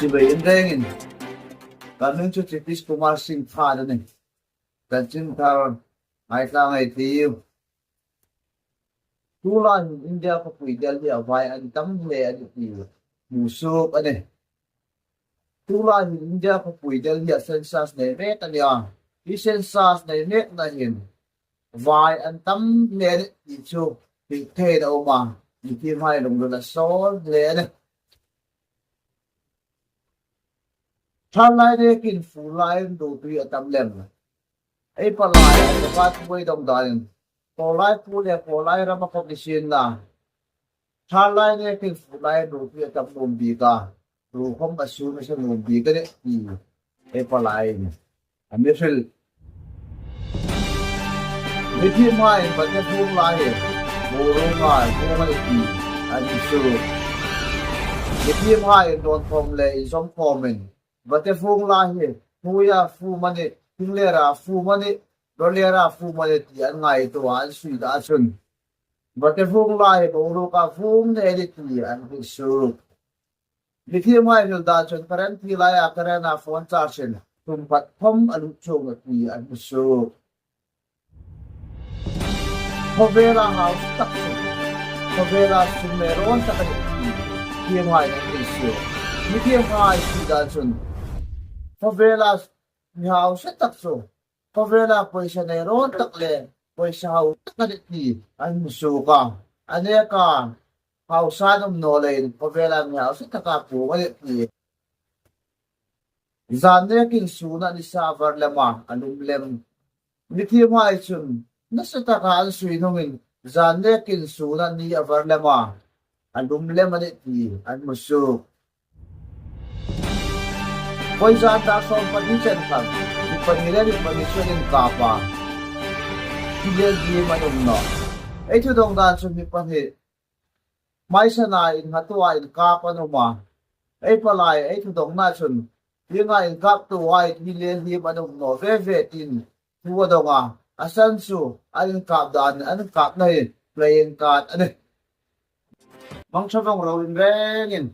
Chibai in rengin ka hming chu Chitish Kumar Singh Khan a ni. Chanchin thar ngaithla ngei tiu. Tula hin India khawpui Delhi a vai an tam hle a ni ti hmu suk a ni. Tula hin India khawpui Delhi ah census nei mek a nia. Hi census nei mek na hin vai an tam hle a ni tih chu tih thein a awm a, mithi hmai lungrun a sawl hle a ni. Thalai rekin fur laiin duhtui a tam lem. Ei palai a zakat buai dawng danin Kawlai pu leh Kawlai ram a kawp ni sin la. Thalai rekin fur laiin duhtui a tam num bik a, ruhawm a su nasa num bik a ni ti ei palaiin a mi hrilh. Mithi hmain Pathian hung lai hi muru ngai hung a ni ti an insu. Mithi hmain rawnkhawm leh inzawmkhawmin Vate hung lai hi hmuia fum a ni, thinglera fum a ni, rawlera fum a ni ti an ngaihtuah an sui dah ahcun Vate hung lai hi boruka fum ne ni ti an hrilhsuk. Mithi hmaihmil dan cun Karen thi lai ah Karen ah phone charge in tumkhat thom a luh chung a ti an hmu suk. Khawvel ah hau tak cu khawvel ah sum le rawn tak an i thi thiam ngai in an ti suk. Mithiam ngai si dan cun khawvel ah mi hausa tak cu khawvel ah puaisa nei rawn tak le puaisa hau tak an i ti an hmu suk a. A neka Hausa an um nawl in khawvel ah mi hausa tak ah pum an i ti. Zan nekin sun ah nisa a var lem ah a lum lem. Mithi hmai cun nasa tak ah an sui hnung in zan nekin sun ah ni a var lem ah a lum lem an i ti an hmu suk. Voi zan dar 12 cen khan mi pahnih le mi pahnih cu an in kap ah thilian dim an um nawh. Ei thu dong dan cun mi pahnih Hmaisa nain ngatu ah innkap an um a, ei palai ei thudongnak cun hling ah innkaptu ai thi le hlim an um hnawh veve tiin thu a dong a, a san cu an innkap dan in an kap na i playing card a ni. Mangṭha vong ro in reng in.